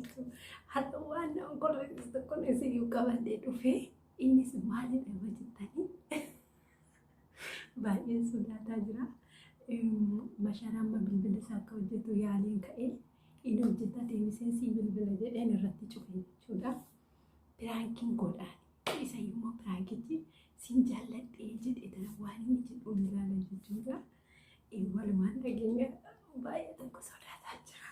Jirtu? Har'a waan nama kolfisiisu tokkoon isin qabadhee dhufee, innis maalidha yoo jettanii, baay'een sodaataa jira. Masharaan amma bilbila isaa akka hojjetu yaaliin ka'ee, inni hojjeta, deebisee sii bilbila jedheen irratti cufe jechuudha. Prankiin godhaan isa immoo prankichi sin jaalladhee jedhee tana waan inni jedhuun ilaala jechuudha. Walumaan dhageenya, baay'ee tokko sodaataa jira.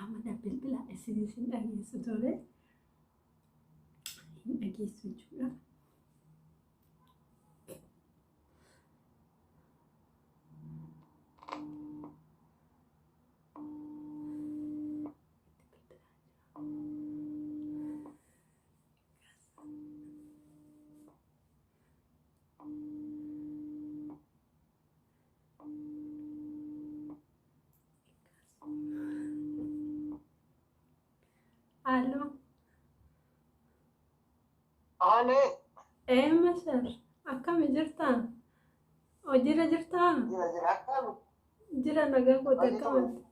Amma na bilbila, isin dhageessu tole, hin dhageessu jechuudha. Aloo. Alee. Ee Mashar, akkami jirtaa? Hojiirra jirtaa? Jira jira, akkami? Jira, nagaa kooti. Hojii. Akkamatti?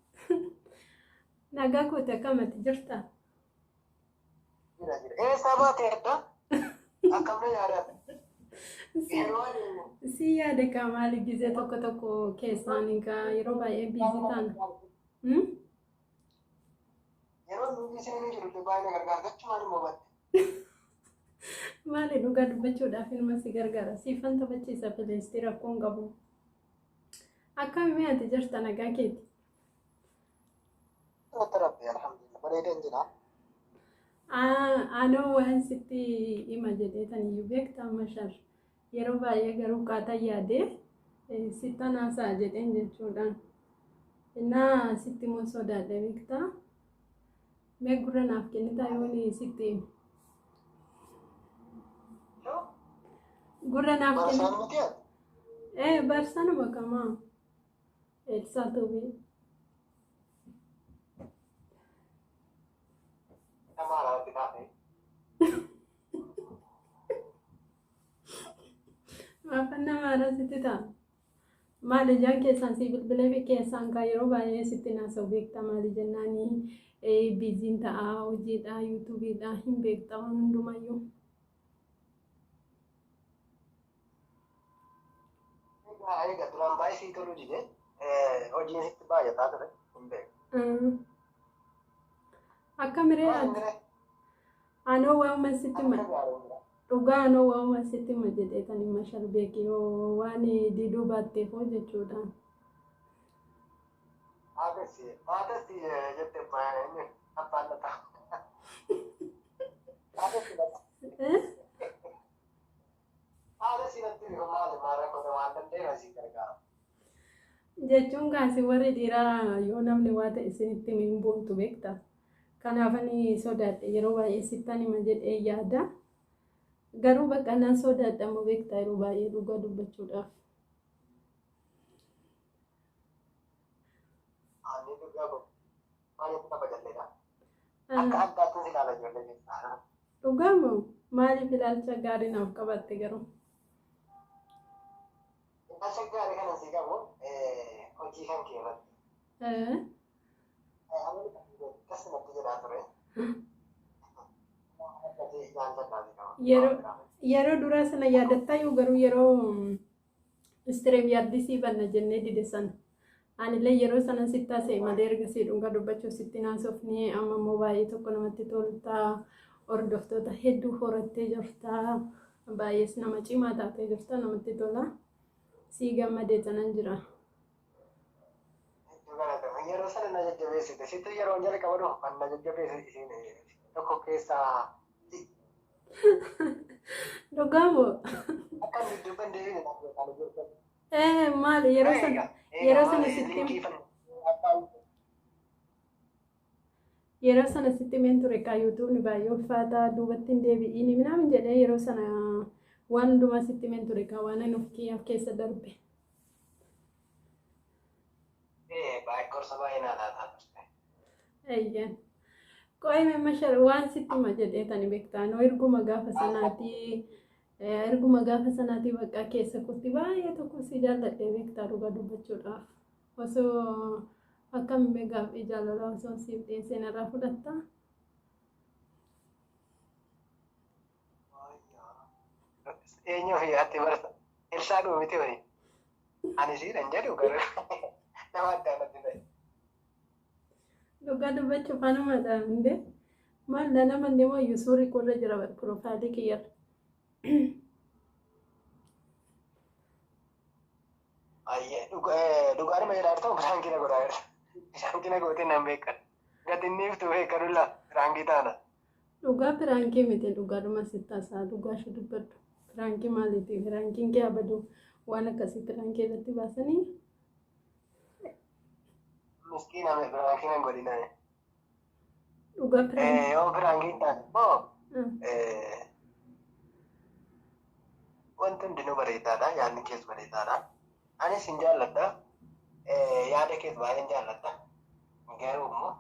Nagaa kooti, akkamatti jirtaa? Jira jira. Eessaa baate edda? Akkamna yaadata? Yeroo Si yaade kaa, maali gizee tokko tokko keessaan egaa yeroo baay'ee busy taana. Yeroo nuti seenuu jiru baay'ee na gargaarta, achumaan immoo batte. Maali, dhugaa dubbachuudhaaf ilma si gargaara. Siifan taphachiisa pileestii, rakkoon qabu. Akkami mee ati jirta, nagaa keeti? Wanta Rabbi, alhamdulillah, bareedan jira. Anoo waan sitti hima jedhee taniyyuu beektaa Mashar. Yeroo baay'ee garuu qaataa yaadee sittan haasa'a jedheen jechuudha. Innaa sitti immoo sodaadhe beektaa. Mee gurra naaf kennitaa yooni sitti hime? Gurra naaf Barsaan kennitaa? miti ati? Ee, barsaanuma kamaa. Elsaa Tuubii. Nama alaatti taate. Maafan nama haaraa sitti ta'a? Maali, ijaan keessaan si bilbilee fi keessaan kaa yeroo baay'ee sitti naasa'u beektaa, maali jennaanii busyn ta'a, hojiidha, YouTubeiidha, hin beektaa waan hundumayyuu. Egaa egaa duraan baay'ee sii toluu dide, hojiin sitti baay'ataa ture hin beeku. Akka miree Maal ati? miree? Anoo waanuma sitti Akka hima, gaarii jira. dhugaa anoo waanuma sitti hima jedhee tani Mashar beeki yoo waan diduu baatteef hoo jechuudha. Haatessi haatessi jette inni abbaan lataa. Haatessi natti. Haatessi natti maali, maal rakkoo waan danda'eef si gargaara. Jechuun kaasi warri dhiiraa yoo namni waa ta'e isinitti hin boontu beekta. Kanaaf ani sodaadhe, yeroo baay'ee sittan hima jedhee yaada. Garuu bakka nan sodaadha immoo beekta, yeroo baay'ee dhugaa dubbachuudhaaf. Ani dhugaa kun baay'ee kabajalleedha. Akka addaatti si ilaala ijoollee keessaa. Dhugaa moo, maaliif ilaalcha gaarii naaf qabatte garuu? Ilaalcha gaarii kana si qabu hojii kan kee irratti. Akkasumatti jedhaa ture. Akkasii ilaalcha gaarii qaba. Yeroo duraa sana yaadattaa yoo garuu yeroo StreamYardii sii banna jennee dide sana. Anillee yeroo sana sitti haasa'e malee ergasii dhugaa dubbachuu sitti naasofni, amma immoo baay'ee tokko namatti toltaa, hordoftoota hedduu horattee jirta, baay'ees nama cimaa taatee jirta, namatti tola. Sii gammadee tanan jira. Hedduu galatama. Yeroo sana na jajjabeessite. Sitti yeroo jalqaba dhufu kan na jajjabeesse isin tokko keessaa. Dhugaa moo? Akka inni dudduuba hin deebine na beekan ijoollee. Ee, maali, yeroo sana sitti yeroo sana sitti himeen ture kaa, YouTubeni baay'ee ulfaataa, duubatti hin deebi'iin minaamin jedhee yeroo sana waan hundumaa sitti himeen ture kaa, waan ani of kiyyaaf keessa darbe. Baay'ee gorsa baay'ee naa laataa turte. Eeyyan. Qo'ee Mashar, waan sitti hima jedhee tani beektaa noo erguma gaafa sanaati. Erguma gaafa sanaatii bakka keessa kootti baay'ee tokko si jaalladhee beektaa dhugaa dubbachuudhaaf. Osoo akkam gaaffii jaalalaa osoo siif dhiyeessee narraa fudhattaa? Eenyu fi ati barta Elsaa dhuma miti wani. Ani siidhan jedhu garuu nama addaa natti ta'e. Dhugaa dubbachuuf anumadha hundee maal nama immoo iyyuu suurri korra jira piroofaayilii kiyyarra. Dhugaadhuma jedhaa jirtu piraankii na godhaa jirta. Piraankii na gootee nan beekan. Gatinni iftu beekanulla piraankii taana. Dhugaa piraankii miti dhugaadhuma sitti haasa'a dhugaa ishee dubbadhu. Piraankii maaliiti? Piraankiin kee abaduu waan akkasii piraankii irratti baasanii. Miskiina piraankii nan godhina. Dhugaa piraankii. Yoo piraankii hin taane immoo wanti hundinuu bareedaadha. Yaadni kees bareedaadha. Anis hin jaalladha. Yaada kees baay'een jaalladha. Garuu immoo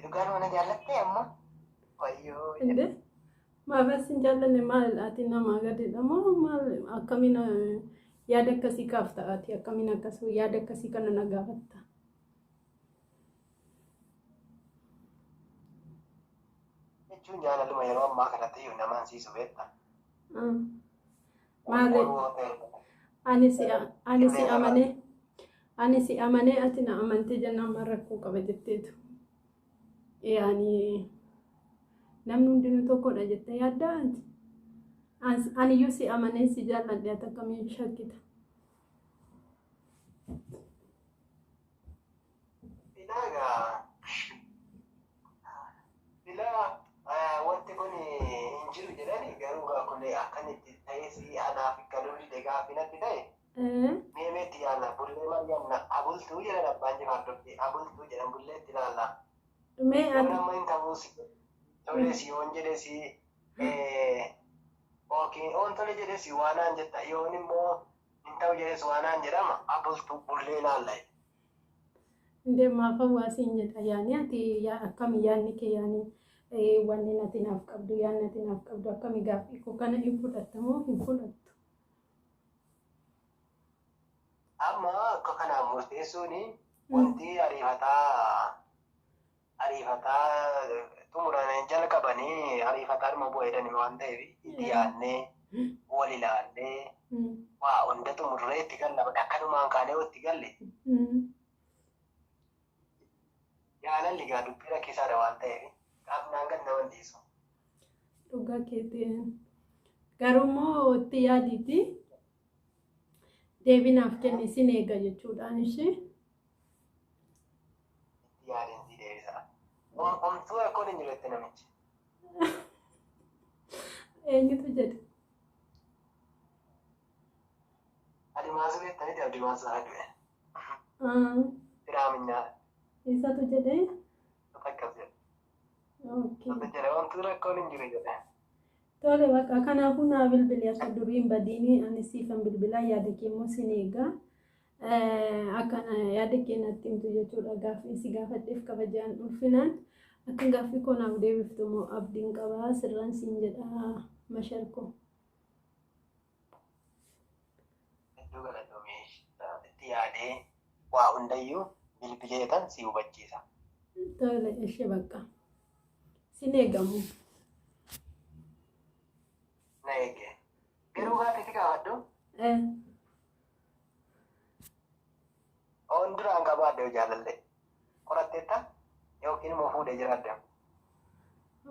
dhugaan mana jaallattee amma wayyoo. Inde maafas hin jaallanne maal ati nama gadidha moo maal akkamiin yaada akkasii kaafta ati akkamiin akkasii yaada akkasii kana na gaafatta? Jechuun jaalaluma yeroo ammaa kanatti iyyuu nama hansiisu beekta. Maali ani si amanee ani si amanee ati na amantee jennaan maal rakkoo qaba jetteetu. Yaani namni hundinuu tokkodha jettee yaaddaa ati? Aniyyuu si amanee si jaalladhe ati akkamiin shakkita? Ilaagaa ilaa wanti kun hin jiru jedhani garuu gaa kun akkanitti ta'ee si anaaf galuu dide gaaffii natti ta'e. Meemeetti yaalla bullee maal yaanna abultuu jedhan abbaan jifaar dubbii abultuu jedhan bulleetti ilaalla. Mee ati Nama hin ta'uus toles yoon jedhes yookiin oon tole jedhes waanaan jetta yoon immoo hin ta'u jedhes waanaan jedhama abultuu bullee ilaalla. Indee maaf hawaasiin jedha yaani ati akkami yaadni kee yaani wanni ati naaf qabdu yaadni ati naaf qabdu akkami gaaffii koo kana hin fudhatta moo hin fudhattu? Amma akka kanaan murteessuun wanti ariifataa ariifataa xumuranii jalqabanii ariifataadhuma bu'aa jedhanii waan ta'eef itti yaadnee wal ilaallee waa hunda xumurree itti galla akkanumaan kaanee itti galle jaalalli gaa dubbii rakkisaadha waan ta'eef qaamnaan gad nama hin dhiisu. Dhugaa keetii garuu immoo itti yaadiiti deebinaaf kenni sin eega jechuudhaan ishee. Itti yaadeen si deebisa. Homtuu rakkoon hin jiru jette namichi. Eenyutu jedhe? Adimaasuu beektaniiti Adimaasuu sana du'e. Firaaminyaa. Isatu jedhe? Akkas jedhe. Okay. Jedhe homtuu rakkoon hin jiru jedhe. Tole bakka kanaafuu naa bilbili akka durii hin badiini ani siifan bilbilaa yaada kee immoo sin eega. Akka yaada kee natti himtu jechuudha gaaffii si gaafadheef kabajaan ulfinaan akka gaaffii koo naaf deebiftu immoo abdiin qabaa sirraan siin jedha masharko. Hedduu galatoomee itti yaadee waa hundayyuu bilbileetan si hubachiisa. Tole ishee bakka sin eegamu. Na eege. Garuu gaaffii si gaafadhu. Oon duraan qabaadde jaalallee qoratteetta yookiin immoo fuudhee jiraadde.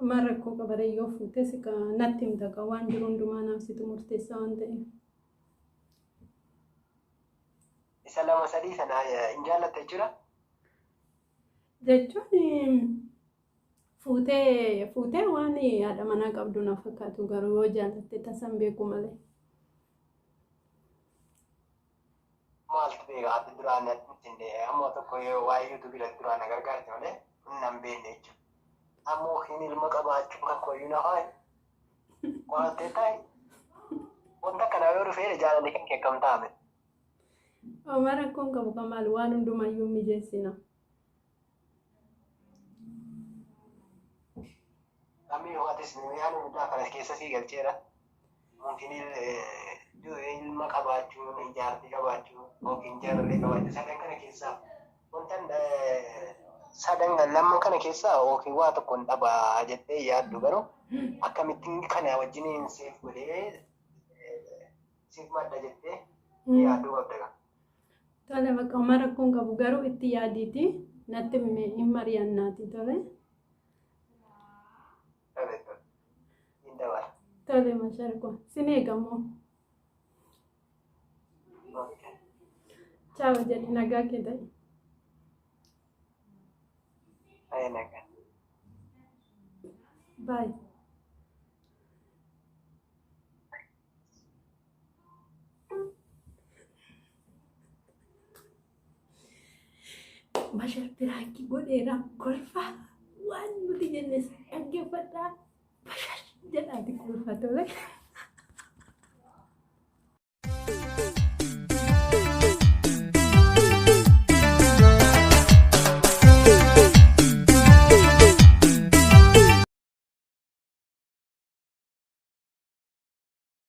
Maal rakkoo qabaree yoo fuutes natti himta ka waan jiru hundumaa naaf situ murteessaa waan ta'eef. Isa lama sadii sana hin jaallatte jechuudha. Jechuun fuutee fuutee waan haadha manaa qabdu na fakkaatu garuu yoo jaallatte tasan beeku malee. Maaltu beeka ati duraan natti hin amma tokko yoo waa'ee yuutuubii irratti duraan na gargaarte malee nan beekne jechuudha. Ammoo hin ilma qabaachuu kan koyyuu na faayi. Qorattee taa'i. Wanta akkanaa yoo dhufee jaalalli kan kee akkam taa'ame. Oma rakkoon qabu kan maal waan hundumayyuu mijeessina. Kamii atis mi'aan guddaa kana keessa sii galcheera. Mumkin ilma qabaachuu, ijaartii qabaachuu, yookiin jaalallee qabaachuu sadan kana keessaa wanta sadan lamman kana keessaa yookiin waa tokkoon dhabaa jettee yaaddu garuu akkamittiin kana wajjiniin siif godhee siif madda jettee yaadduu qabda. Tole, bakka homaa rakkoon qabu garuu itti yaadiiti natti hin mari'annaati, tole. Tole tole. Hin dabala. Tole masharko, sin eegamoo. Okay. Ciao jedhi, nagaa kee ta'e. Ayya, nagaa. Bye. Bashar piraankii godheera, kolfa waan nuti jennes dhaggeeffadhaa. Bashar jedhaati kolfa, tole.